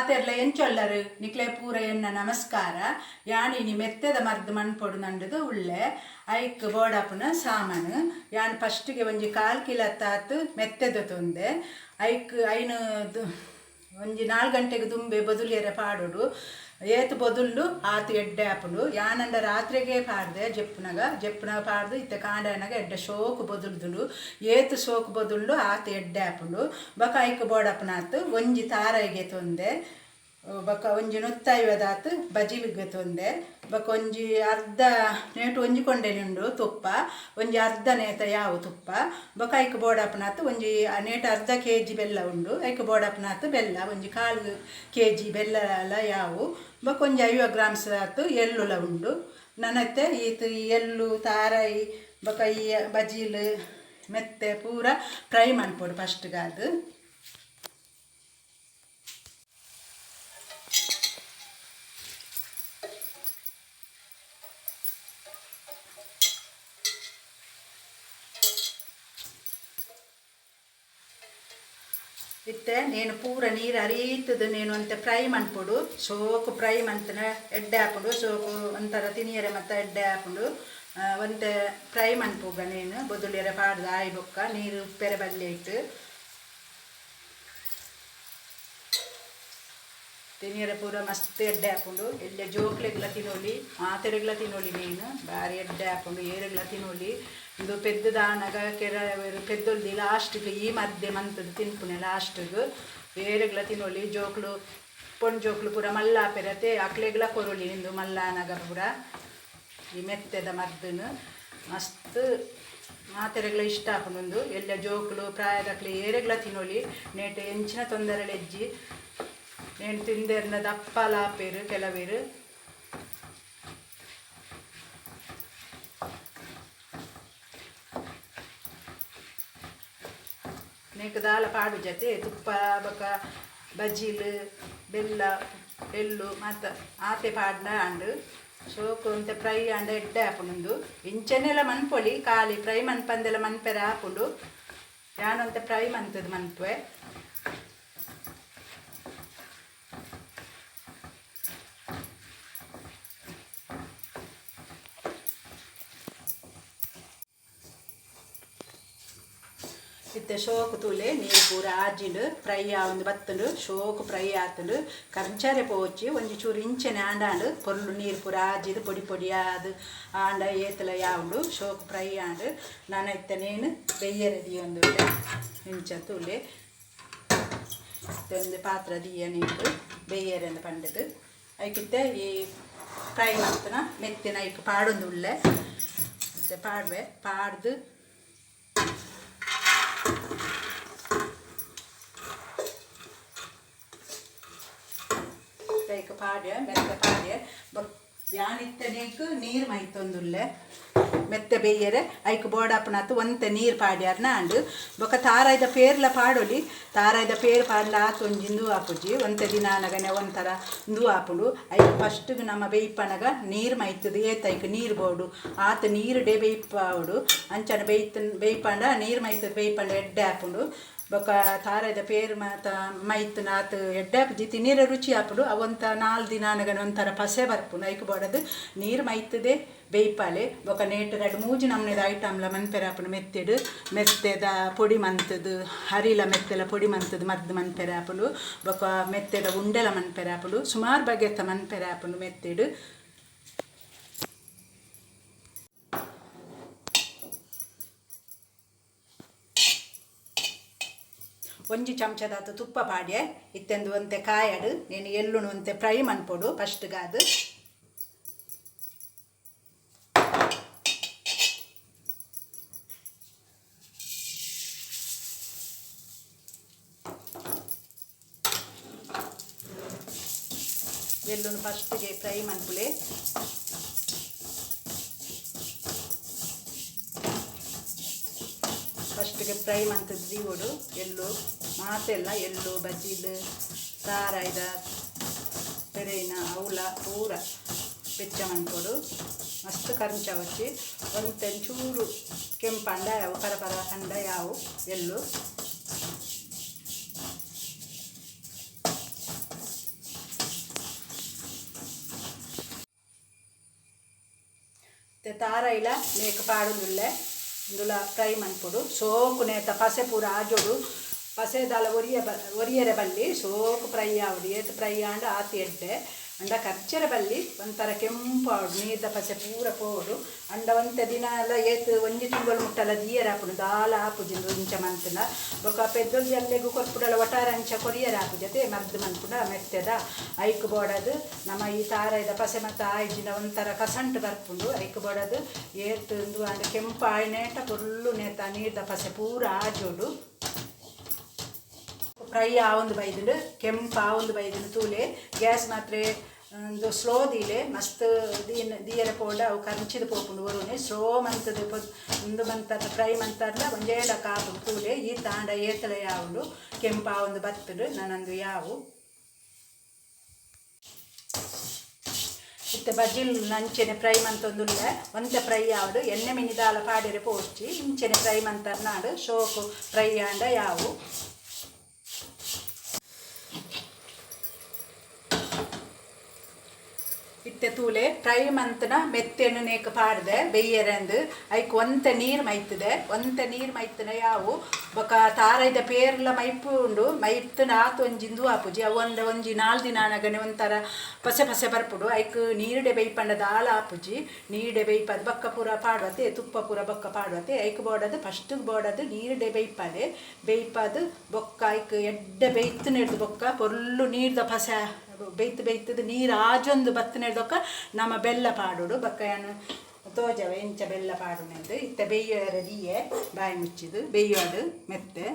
ಮಾತೆರ್ಲ ಎಂಚೊಲ್ಲರು ನಿಕ್ಲೆ ಪೂರ ಎನ್ನ ನಮಸ್ಕಾರ. ಯಾನ್ ಇನಿ ಮೆತ್ತೆದ ಮರ್ದ್ ಮನ್ಪೊಡು ನಂಡುದು ಉಲ್ಲೆ. ಐಕ್ ಬೋಡಾಪುನ ಸಾಮಾನು ಯಾನ್ ಫಸ್ಟ್ಗೆ ಒಂಜಿ ಕಾಲ್ ಕಿಲತ್ತಾತ್ ಮೆತ್ತೆದ ತೊಂದೆ. ಐಕ್ ಐನ್ ಒಂಜಿ 4 ಗಂಟೆಗೆ ದುಂಬೆ ಬೊದುಲಿಯರೆ ಪಾಡೊಡು. ಏತ್ ಬೊದುಲ್ಲು ಆತ್ ಎಡ್ಡೆ ಆಪುಂಡು. ಯಾನಂಡ ರಾತ್ರೆಗೆ ಪಾಡ್ದೆ, ಜೆಪ್ಪುನಗ ಜೆಪ್ಪುನಗ ಪಾಡ್ದು ಇತ್ತೆ ಕಾಂಡೆ ಆನಗ ಎಡ್ಡೆ ಶೋಕು ಬೊದುಲ್ದುಂಡು. ಏತ್ ಶೋಕು ಬೊದುಲ್ಲು ಆತ್ ಎಡ್ಡೆ ಆಪುಂಡು. ಬೊಕ ಐಕ್ ಬೋಡಾಪುನಾತ್ ಒಂಜಿ ತಾರಾಯಿಗೆ ತೊಂದೆ, ಬೊಕ ಒಂಜಿ 150ದಾತ್ ಬಜಿಲ್ಗೆ ತೊಂದೆ, ಬೊಕ ಒಂಜಿ ಅರ್ಧ ನೇಟು ಒಂಜಿ ಕೊಂಡೆನೆ ಉಂಡು ತುಪ್ಪ, ಒಂಜಿ ಅರ್ಧ ನೇತ ಯಾವು ತುಪ್ಪ, ಬೊಕ ಐಕ್ ಬೋಡಾಪುನಾತ್ ಒಂಜಿ ನೇಟ ಅರ್ಧ ಕೆ ಜಿ ಬೆಲ್ಲ ಉಂಡು, ಐಕ್ ಬೋಡಾಪುನಾತ್ ಬೆಲ್ಲ ಒಂಜಿ 1/4 ಕೆ ಜಿ ಬೆಲ್ಲಲ ಯಾವು, ಬೊಕ ಒಂಜಿ 50 ಗ್ರಾಮ್ಸ್ ಆತು ಎಳ್ಳುಲ ಉಂಡು. ನನತ್ತೆ ಈತ್ ಎಳ್ಳು ತಾರಾಯಿ ಬೊಕ ಈ ಬಜಿಲ್ ಮೆತ್ತೆ ಪೂರ ಫ್ರೈ ಮನ್ಪೊಡು ಫಸ್ಟ್ಗಾದ್. ಇತ್ತೆ ನೇನು ಪೂರ ನೀರು ಅರೀತದ ನೇನು ಅಂತೆ ಫ್ರೈ ಮನ್ಪೊಡು. ಸೋಕು ಫ್ರೈ ಮಂತನ ಎಡ್ಡೆ ಆಪುಂಡು. ಸೋಕು ಒಂಥರ ತಿನಿಯರೆ ಮತ್ತು ಎಡ್ಡೆ ಆಪುಂಡು. ಒಂತೆ ಫ್ರೈ ಮನ್ಪುಗ ನೇನು ಬೊದುಲಿಯರೆ ಪಾಡ್ದು ಆಯಿ ಬೊಕ್ಕ ನೀರು ಉಪ್ಪೆರೆ ಬಲ್ಲೆ ಇಟ್ಟು ತಿನಿಯರೆ ಪೂರ ಮಸ್ತ್ ಎಡ್ಡೆ ಆಪುಂಡು. ಎಲ್ಲ ಜೋಕ್ಲೆಗ್ಲ ತಿನೊಲಿ, ಮಾತೆರೆಗ್ಲ ತಿನೊಲಿ. ನೇನು ಬಾರಿ ಎಡ್ಡೆ ಆಪುಂಡು, ಏರೆಗ್ಲ ತಿನೊಲಿ. ಇಂದು ಪೆದ್ದುದಾನಗ ಕೆರ ಪೆದ್ದೊಲ್ದಿ ಲಾಸ್ಟ್ಗೆ ಈ ಮದ್ದೆ ಮಂತದ್ದು ತಿನ್ಪುನೆ ಲಾಸ್ಟ್ಗೆ ಏರೆಗ್ಲ ತಿನೊಲಿ. ಜೋಕ್ಲು ಪೊಣ್ಣು ಜೋಕ್ಲು ಪೂರ ಮಲ್ಲ ಆಪೆರತೆ ಅಕ್ಲೆಗ್ಲ ಕೊರೊಲಿ. ಇಂದು ಮಲ್ಲಾನಗ ಪೂರ ಈ ಮೆತ್ತೆದ ಮದ್ದನು ಮಸ್ತ್ ಮಾತೆರೆಗ್ಲ ಇಷ್ಟ ಆಪುಂಡು. ಎಲ್ಲ ಜೋಕ್ಲು ಪ್ರಾಯದಕ್ಲೆ ಏರೆಗ್ಲ ತಿನೊಲಿ. ನೇಟು ಎಂಚಿನ ತೊಂದರೆಲೆಜ್ಜಿ. ನೇನು ತಿಂದೆರ್ನ ದಪ್ಪಲ ಆಪೆರು ಕೆಲವೇರು. ನೇಕ್ ದಾಲ ಪಾಡು ಜತೆ ತುಪ್ಪ ಬೊಕ ಬಜಿಲ್ ಬೆಲ್ಲ ಎಳ್ಳು ಮಾತ ಆತೆ ಪಾಡ್ನ ಆಂಡ್ ಸೋಕು ಒಂತೆ ಫ್ರೈ ಆಂಡ ಎಡ್ಡೆ ಆಪುಂಡು. ಇಂಚನೆಲ್ಲ ಮನ್ಪೊಲಿ, ಖಾಲಿ ಫ್ರೈ ಮನ್ಪಂದೆಲ್ಲ ಮನ್ಪೆರೆ ಆಪುಂಡು. ಯಾನೊಂತೆ ಫ್ರೈ ಮಂತದ್ದು ಮನ್ಪುವೆ. ಇತ್ತೆ ಶೋಕು ತೂಲೆ ನೀರು ಪೂರ ಆಜಿಂಡು ಫ್ರೈ ಆವೊಂದು ಬತ್ತುಂಡು. ಶೋಕು ಫ್ರೈ ಆತುಂಡು. ಕಂಚರೆ ಪೋಚಿ ಒಂಜಿ ಚೂರು ಇಂಚನೆ ಆಂಡಾಂಡು ಪೊರ್ಲು ನೀರು ಪೂರ ಆಜಿದು ಪೊಡಿ ಪೊಡಿ ಆದ್ ಆಂಡ ಏತಲ ಯಾವುಂಡು. ಶೋಕು ಫ್ರೈ ಆಂಡು. ನಾನು ಇತ್ತೆ ನೇನು ಬೆಯ್ಯರೆ ದೀಯೊಂದು ಇಂಚ ತೂಲೆ ಇತ್ತೆ ಒಂದು ಪಾತ್ರ ದೀಯ ನೀರು ಬೆಯ್ಯರೆ ಅಂದ್ ಪಂಡದು. ಐಕಿತ್ತೆ ಈ ಫ್ರೈ ಮಲ್ತನ ಮೆತ್ತಿನ ಐಕ್ ಪಾಡೊಂದು ಉಲ್ಲೆ. ಇತ್ತೆ ಪಾಡುವೆ ಪಾಡ್ದು ಐಕ್ ಪಾಡ್ಯ ಮೆತ್ತೆ ಪಾಡ್ಯ. ಯಾನಿತ್ತನೇಕ್ ನೀರು ಮೈತೊಂದುಲ್ಲೆ ಮೆತ್ತೆ ಬೇಯರೆ. ಐಕ್ ಬೋಡಾಪುನಾತ್ ಒಂತೆ ನೀರು ಪಾಡ್ಯಾರ್ನ ಆಂಡ್. ಬೊಕ ತಾರಾಯ್ದ ಪೇರ್ಲ ಪಾಡೊಲಿ. ತಾರಾಯ್ದ ಪೇರ್ ಪಾಡ್ಲ ಆತ್ ಒಂಜಿ ಇಂದು ಆಪುಜಿ. ಒಂತೆ ದಿನ ಆನಗನೆ ಒಂಥರ ಇಂದು ಆಪುಂಡು. ಐಕ್ ಫಸ್ಟ್ಗೆ ನಮ್ಮ ಬೇಯ್ಪನಗ ನೀರು ಮೈತದು ಏತ್ ಐಕ್ ನೀರು ಬೋಡು ಆತ್ ನೀರು ಡೇ ಬೇಯ್ಪಾವೊಡು. ಅಂಚನೆ ಬೇಯ್ಪಂಡ ನೀರು ಮೈತದು ಬೇಯ್ಪಂಡ ಎಡ್ಡೆ ಆಪುಂಡು. ಬೊಕ ತಾರಾಯ್ದ ಪೇರ್ ಮಾತ ಮೈತುನ ಆತ್ ಎಡ್ಡೆ ಆಪುಜಿ, ತಿನೀರ ರುಚಿ ಆಪುಂಡು. ಅವಂತ 4 ದಿನ ಆನಗನೆ ಒಂಥರ ಪಸೆ ಬರ್ಪುಂಡು. ಐಕ್ ಬೋಡದು ನೀರು ಮೈತದೆ ಬೇಯ್ಪಾಲೆ. ಬೊಕ ನೇಟ್ 2-3 ನಮೂನೆದ ಐಟಮ್ಲ ಮನ್ಪೆರೆ ಆಪುಂಡು. ಮೆತ್ತೆಡ್ ಮೆತ್ತೆದ ಪೊಡಿ ಮಂತದು ಹರಿಲ ಮೆತ್ತೆಲ ಪೊಡಿ ಮಂತದು ಮದ್ದು ಮನ್ಪೆರೆ ಆಪುಂಡು. ಬೊಕ ಮೆತ್ತೆದ ಉಂಡೆಲ ಮನ್ಪೆರೆ ಆಪುಂಡು. ಸುಮಾರು ಬಗೆತ ಮನ್ಪೆರೆ ಆಪುಂಡು ಮೆತ್ತೆಡ್. ಒಂಜಿ ಚಮಚದಾತು ತುಪ್ಪ ಪಾಡ್ಯೆ. ಇತ್ತೆಂದು ಒಂತೆ ಕಾಯಡು ನೇನು ಎಳ್ಳುನು ಒಂತೆ ಫ್ರೈ ಮನ್ಪೊಡು ಫಸ್ಟ್ಗಾದ್. ಎಳ್ಳುನು ಫಸ್ಟ್ಗೆ ಫ್ರೈ ಮನ್ಪುಲೆ. ಫಸ್ಟ್ಗೆ ಫ್ರೈ ಮಂತದ್ದು ದೀವೊಡು ಎಳ್ಳು ಮಾತೆಲ್ಲ ಎಳ್ಳು ಬಜಿಲ್ ತಾರಾಯ್ದ ಪೆರೇನ ಅವಲ ಪೂರ ಬೆಚ್ಚ ಮನ್ಪೊಡು. ಮಸ್ತ್ ಕರಂಚ ವಚ್ಚಿ ಒಂತೆ ಚೂರು ಕೆಂಪಂಡ ಯಾವು ಪರ ಪರ ಕಂಡ ಯಾವು ಎಳ್ಳು. ತಾರಾಯಿಲ ಮೇಕ್ ಪಾಡೊಂದುಲ್ಲೆ. ಇಂದುಲ ಫ್ರೈ ಮನ್ಪೊಡು. ಸೋಕು ನೇತ ಪಸೆ ಪೂರ ಆಜೋಡು. ಪಸೆ ದಾಲ ಒರಿಯ ಒರಿಯರೆ ಬಲ್ಲಿ, ಸೋಕು ಫ್ರೈ ಆವೊಡು. ಏತ್ ಫ್ರೈ ಆಂಡ ಆತ್ ಎಡ್ಡೆ. ಅಂಡ ಕರ್ಚೆರೆ ಬಲ್ಲಿ, ಒಂಥರ ಕೆಂಪು ಆವೊಡು, ನೀರ್ದ ಪಸೆ ಪೂರ ಪೋವೊಡು. ಅಂಡ ಒಂತೆ ದಿನ ಎಲ್ಲ ಏತ್ ಒಂಜಿ ತಿಂಗಳು ಮುಟ್ಟಲ ದೀಯರೆ ಆಪುಂಡು, ದಾಲ ಆಪುಜಿ ಇಂದು ಇಂಚ ಮನ್ಪುಂಡ. ಬೊಕ ಪೆದ್ದೊಲ್ ಜಲ್ಲೆಗ್ ಕೊರ್ಪುಡಲ ಒಟಾರೆ ಅಂಚ ಕೊರಿಯರೆ ಆಪುಜತೆ. ಮರ್ದ್ ಮನ್ಪುಂಡ ಮೆತ್ತೆದ ಐಕ್ ಬೋಡಾದ್ ನಮ ಈ ತಾರಾಯಿದ ಪಸೆ ಮಾತ ಆಯ್ಜಿಂಡ ಒಂಥರ ಕಸಂಟು ಬರ್ಪುಂಡು. ಐಕ್ ಬೋಡಾದ್ ಏತ್ ಉಂದು ಆಂಡ ಕೆಂಪು ಆಯಿನೇಟ ಪೊರ್ಲು ನೇತ ನೀರ್ದ ಪಸೆ ಪೂರ ಆಜೋಡು. ಫ್ರೈ ಆವೊಂದು ಬೈದುಂಡು, ಕೆಂಪು ಆವೊಂದು ಬೈದುಂಡು ತೂಲೆ. ಗ್ಯಾಸ್ ಮಾತ್ರ ಉಂದು ಸ್ಲೋ ದೀಲೆ, ಮಸ್ತ್ ದೀನ್ ದೀಯರೆ ಪೋಂಡ ಅವು ಕರ್ಚಿದ್ ಪೋಪುಂಡು ಒರುನೆ. ಸ್ಲೋ ಮಂತುದು ಉಂದು ಮಂತದ ಫ್ರೈ ಮಂತರ್ಲ ಒಂಜೇ ಲಕ ಆಪುಂಡು ತೂಲೆ. ಈ ತಾಂಡ ಏತಲ ಯಾವುಂಡು, ಕೆಂಪು ಆವೊಂದು ಬತ್ತುಂಡು. ನನಂದು ಯಾವು ಇತ್ತೆ ಬಜಿಲ್ ನಂಚೆನೆ ಫ್ರೈ ಮಂತೊಂದುಲ್ಲೆ. ಒಂತೆ ಫ್ರೈ ಆವಡು, ಎಣ್ಣೆ ಮಿನಿ ದಾಲ ಪಾಡೆರೆ ಪೋಡ್ಚಿ, ಇಂಚೆನೆ ಫ್ರೈ ಮಂತರ್ ನಾಡು ಶೋಕು ಫ್ರೈ ಆಂಡ ಯಾವು. ಇತ್ತೆ ತೂಲೆ ಫ್ರೈ ಮಂತನ ಮೆತ್ತೆಣ್ಣು ನೇಕ್ ಪಾಡ್ದೆ ಬೆಯ್ಯರೆಂದು. ಐಕ್ ಒಂತೆ ನೀರು ಮೈತದೆ, ಒಂತೆ ನೀರು ಮೈತನ ಯಾವು. ಬೊಕ ತಾರಾಯ್ದ ಪೇರ್ಲ ಮೈಪು ಉಂಡು, ಮೈತನ ಆತ್ ಒಂಜಿ ಇಂದು ಆಪುಜಿ. ಅವು ಒಂದು ಒಂಜಿ 4 ದಿನ ಆನಗನೆ ಒಂಥರ ಪಸೆ ಪಸೆ ಬರ್ಪುಡು. ಐಕ್ ನೀರುಡೆ ಬೇಯ್ಪಂಡ ದಾಲ ಆಪುಜಿ. ನೀರುಡೆ ಬೇಯ್ಪದ್ ಬೊಕ್ಕ ಪೂರ ಪಾಡುವತೆ, ತುಪ್ಪ ಪೂರ ಬೊಕ್ಕ ಪಾಡುವತೆ. ಐಕ್ ಬೋಡದು ಫಸ್ಟಿಗೆ ಬೋಡದು ನೀರುಡೆ ಬೇಯ್ಪಾದೆ. ಬೇಯ್ಪಾದ್ ಬೊಕ್ಕ ಐಕ್ ಎಡ್ಡೆ ಬೇಯ್ತುನೆಡ್ದು ಬೊಕ್ಕ ಪೊರ್ಲು ನೀರ್ದ ಪಸೆ ಬೇಯ್ತು ಬೇಯ್ತದ ನೀರು ಆಜೊಂದು ಬತ್ತನೆಡ್ದೊಕ್ಕ ನಮ ಬೆಲ್ಲ ಪಾಡೋಡು. ಬೊಕ್ಕ ಯಾನ್ ತೋಜವೆ ಇಂಚ ಬೆಲ್ಲ ಪಾಡುನೆಂದು. ಇತ್ತೆ ಬೇಯ್ಯರೆ ದೀಯೆ, ಬಾಯಿ ಮುಚ್ಚಿದು ಬೇಯ್ಯೋಡು ಮೆತ್ತೆ.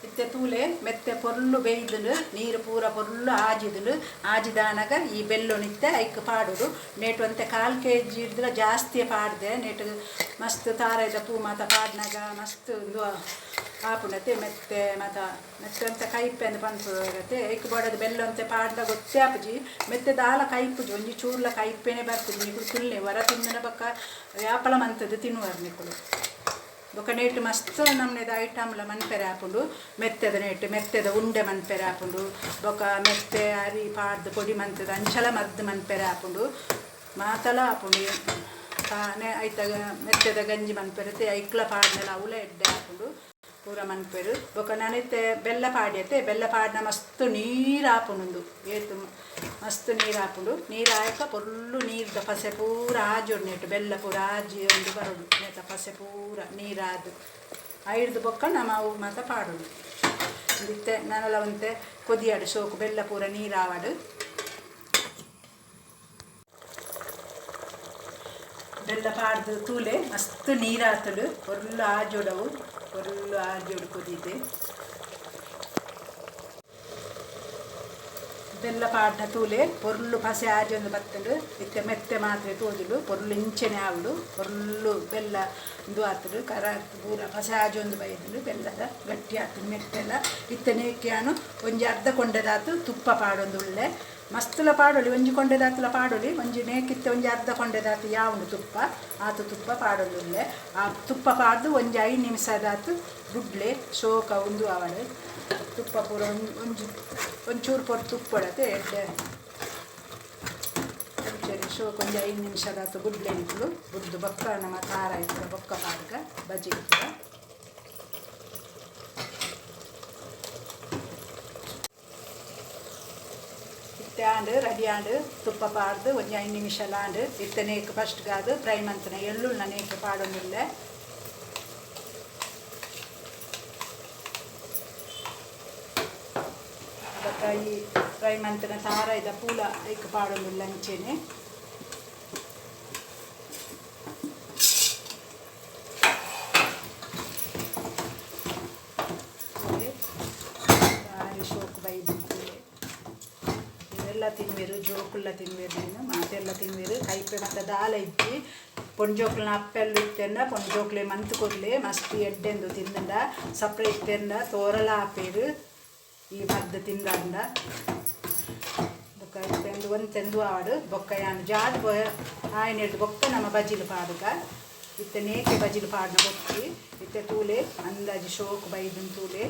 ಇತ್ತೆ ತೂಲೆ ಮೆತ್ತೆ ಪೊರ್ಲು ಬೇಯ್ದುಂಡು, ನೀರು ಪೂರ ಪೊರ್ಲು ಆಜಿದುಂಡು. ಆಜಿದಾನಗ ಈ ಬೆಲ್ಲೊನಿತ್ತೆ ಐಕ್ ಪಾಡೋಡು. ನೇಟು ಒಂತೆ 1/4 ಕೆ ಜಿ ಇರ್ದಲ ಜಾಸ್ತಿ ಪಾಡ್ದೆ. ನೇಟು ಮಸ್ತ್ ತಾರಾಯ್ದ ಪೂ ಮಾತ ಪಾಡ್ನಾಗ ಮಸ್ತ್ ಉಂದು ಆಪುಂಡತೆ ಮೆತ್ತೆ ಮಾತ. ಮೆತ್ತೆ ಒಂತೆ ಕೈಪೆ ಅಂದ್ ಪನ್ಪುಗತೆ. ಐಕ್ ಬೋಡಾದ್ ಬೆಲ್ಲ ಒಂತೆ ಪಾಡ್ದ ಗೊತ್ತೇ ಆಪುಜಿ. ಮೆತ್ತೆ ದಾಲ ಕೈಪುಜಿ, ಒಂಜಿ ಚೂರ್ಲ ಕೈಪೆನೆ ಬರ್ಪುಜಿ. ನಿಕುಲು ತಿನ್ಲೆ, ವರ ತಿಂದನ ಬೊಕ್ಕ ಯಾಪಲ ಮಂತುದು ತಿನ್ನುವರ್ ನಿಕುಲು. ಬೊಕ್ಕ ನೇಟು ಮಸ್ತ್ ನಮ್ನೆದ ಐಟಮ್ಲ ಮನ್ಪೆರೆ ಆಪುಂಡು. ಮೆತ್ತೆದ ನೇಟು ಮೆತ್ತೆದ ಉಂಡೆ ಮನ್ಪೆರೆ ಆಪುಂಡು. ಬೊಕ್ಕ ಮೆತ್ತೆ ಅರಿ ಪಾಡ್ದು ಪೊಡಿ ಮಂತುದು ಅಂಚಲ ಮದ್ದು ಮನ್ಪೆರೆ ಆಪುಂಡು, ಮಾತಲ ಆಪುಂಡು. ತಾನೆ ಐತ ಮೆತ್ತೆದ ಗಂಜಿ ಮನ್ಪೆರೆ ಐಕ್ಲ ಪಾಡ್ನೆಲ ಅವುಲ ಎಡ್ಡೆ ಆಪುಂಡು, ಪೂರ ಮನ್ಪೆರು. ಬೊಕ್ಕ ನಾನಿತ್ತೆ ಬೆಲ್ಲ ಪಾಡ್ಯತೆ. ಬೆಲ್ಲ ಪಾಡ್ನ ಮಸ್ತ್ ನೀರು ಆಪುಂಡು, ಏತು ಮಸ್ತ್ ನೀರು ಆಪುಂಡು. ನೀರು ಆಯಕ ಪೊರ್ಲು ನೀರ್ದ ಪಸೆ ಪೂರ ಆಜೋಡು. ನೇಟು ಬೆಲ್ಲ ಪೂರ ಆಜಿ ಒಂದು ಬರೋಡು ನೇತ ಪಸೆ ಪೂರ ನೀರಾದು ಐಡ್ದು ಬೊಕ್ಕ ನಮ ಅವು ಮಾತ ಪಾಡೋಡು. ಇತ್ತೆ ನನಲ ಒಂತೆ ಕೊದಿಯಾಡು ಸೋಕು ಬೆಲ್ಲ ಪೂರ ನೀರಾವಡು. ಬೆಲ್ಲ ಪಾಡ್ದು ತೂಲೆ ಮಸ್ತ್ ನೀರಾತುಂಡು, ಪೊರ್ಲು ಆಜೋಡವು, ಪೊರ್ಲು ಆಜೋಡು ಕೊದಿದೆ. ಬೆಲ್ಲ ಪಾಡ್ನ ತೂಲೆ ಪೊರ್ಲು ಪಸೆ ಆಜೊಂದು ಬತ್ತುಂಡು. ಇತ್ತೆ ಮೆತ್ತೆ ಮಾತ್ರೆ ತೋಜುಂಡು, ಪೊರ್ಲು ಇಂಚೆನೆ ಆವಡು. ಪೊರ್ಲು ಬೆಲ್ಲ ಉಂದು ಆತುಂಡು, ಕರ ಪೂರ ಪಸೆ ಆಜೊಂದು ಬೈದುಂಡು, ಬೆಲ್ಲದ ಗಟ್ಟಿ ಆತುಂಡು ಮೆತ್ತೆಲ್ಲ. ಇತ್ತೆ ನೇಕ್ಯಾನು ಒಂಜಿ ಅರ್ಧ ಕೊಂಡೆದಾತು ತುಪ್ಪ ಪಾಡೊಂದು ಉಳ್ಳೆ. ಮಸ್ತುಲ ಪಾಡೊಲಿ, ಒಂಜಿ ಕೊಂಡೆದಾತುಲ ಪಾಡೊಲಿ, ಒಂಜಿ ನೇಕಿತ್ತೆ ಒಂಜಿ ಅರ್ಧ ಕೊಂಡೆದಾತು ಯಾವುಂಡು ತುಪ್ಪ, ಆತು ತುಪ್ಪ ಪಾಡೊಂದುಲ್ಲೆ. ಆ ತುಪ್ಪ ಪಾಡ್ದು ಒಂಜಿ 5 ನಿಮಿಷದಾತು ಬುಡ್ಲೆ ಶೋಕ ಉಂದು ಆವಡು. ತುಪ್ಪ ಪೂರ ಒಂಜಿ ಒಂಚೂರು ಪೊರ್ತು ತುಪ್ಪಡತೆ ಎಡ್ಡೆ ಒಂಚೂರು ಶೋಕ ಒಂಜಿ 5 ನಿಮಿಷದಾತು ಬುಡ್ಲೆ ನಿಕುಲು. ಬುಡ್ದು ಬೊಕ್ಕ ನಮ್ಮ ತಾರಾಯಿ ಪೂರ ಬೊಕ್ಕ ಪಾಡ್ಗ ಬಜ್ಜಿ ಪೂರ. ಇತ್ತೆ ಆಂಡ್ ರೆಡಿ ಆಂಡ್. ತುಪ್ಪ ಪಾಡ್ದು ಒಂಜಿ 5 ನಿಮಿಷ ಆಂಡ್. ಇತ್ತೆ ನೇಕ್ ಫಸ್ಟ್ಗಾದ್ ಫ್ರೈ ಮಂತನ ಎಳ್ಳುಳ್ಳ ನೇಕ್ ಪಾಡೊಂದುಲ್ಲೆ. ಬೊಕ್ಕ ಈ ಫ್ರೈ ಮಂತನ ತಾರಾಯ್ದ ಪೂಲ ಐಕ್ ಪಾಡೊಂದುಲ್ಲ ಅಂಚೆನೆ. ಬಾರಿ ಶೋಕು ಬೈದು ಎಲ್ಲ ತಿನ್ವೇರು, ಜೋಕುಲ್ಲ ತಿನ್ವೇರು, ನೀನು ಮಾತೆಲ್ಲ ತಿನ್ವೇರು. ಕೈಪೆ ಮತ್ತು ದಾಲ ಇಜ್ಜಿ. ಪೊಂಜೋಕ್ಲನ ಅಪ್ಪೆಲ್ಲು ಇತ್ತೆಂಡ ಪೊಂಜೋಕ್ಲೆ ಮಂತ್ ಕೊರ್ಲೆ ಮಸ್ತ್ ಎಡ್ಡೆಂದು ತಿಂದಂಡ. ಸಪ್ರೆ ಇತ್ತೆಂಡ ತೋರಲ ಆಪೇರು ಈ ಮದ್ದು ತಿಂದಂಡ. ಬೊಕ್ಕ ಇತ್ತೆಂದು ಒಂದು ತೆಂದು ಆಡು. ಬೊಕ್ಕ ಯಾನ್ ಜಾದ್ ಆಯ್ನೆಡ್ದು ಬೊಕ್ಕ ನಮ್ಮ ಬಜಿಲು ಪಾಡುಗ. ಇತ್ತೆ ನೇಕೆ ಬಜಿಲು ಪಾಡ್ನ ಬೊಕ್ಕಿ. ಇತ್ತೆ ತೂಲೆ ಅಂದಾಜಿ ಶೋಕು ಬೈದುನ್ ತೂಲೆ.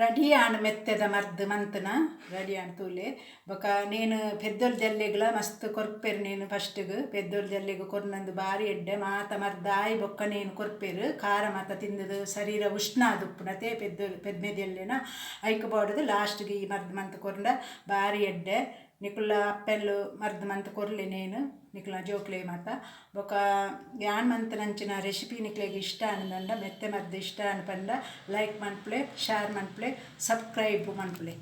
ರೆಡಿ ಆಂಡ್ ಮೆತ್ತೆದ ಮರ್ದ್ ಮಂತನ ರೆಡಿ ಆಂಡ್ ತೂಲೆ. ಬೊಕ ನೇನು ಪೆದ್ದೊಲ್ ಜಲ್ಲೆಗ್ಲ ಮಸ್ತ್ ಕೊರ್ಪೆರ್. ನೇನು ಫಸ್ಟ್ಗ್ ಪೆದ್ದೊಲ್ ಜಲ್ಲೆಗ್ ಕೊರ್ನಂದು ಬಾರಿ ಎಡ್ಡೆ. ಮಾತ ಮರ್ದ್ ಆಯಿ ಬೊಕ್ಕ ನೇನು ಕೊರ್ಪೆರ್. ಖಾರ ಮಾತ ತಿಂದದು ಶರೀರ ಉಷ್ಣ ಆದುಪ್ಪುನತೆ ಪೆದ್ದೊಲ್ ಪೆದ್ಮೆ ಜಲ್ಲೆನ ಐಕ್ ಬೋಡದು ಲಾಸ್ಟ್ಗೆ ಈ ಮರ್ದ್ ಮಂತ್ ಕೊರ್ಂಡ ಬಾರಿ ಎಡ್ಡೆ. ನಿಕುಲ್ಲ ಅಪ್ಪೆಲ್ಲು ಮರ್ದ್ ಮಂತ್ ಕೊರ್ಲೆ ನೇನು ನಿಕುಲ್ನ ಜೋಕ್ಲೆ ಮಾತ. ಬೊಕ ಯಾನ್ ಮಂತನಂಚಿನ ರೆಸಿಪಿ ನಿಕ್ಲೆಗ್ ಇಷ್ಟ ಆಂಡ, ಮೆತ್ತೆ ಮರ್ದ್ ಇಷ್ಟ ಆಂಡ್ ಪಂಡ ಲೈಕ್ ಮನ್ಪುಲೆ, ಶೇರ್ ಮನ್ಪುಲೆ, ಸಬ್ಸ್ಕ್ರೈಬ್ ಮನ್ಪುಲೆ.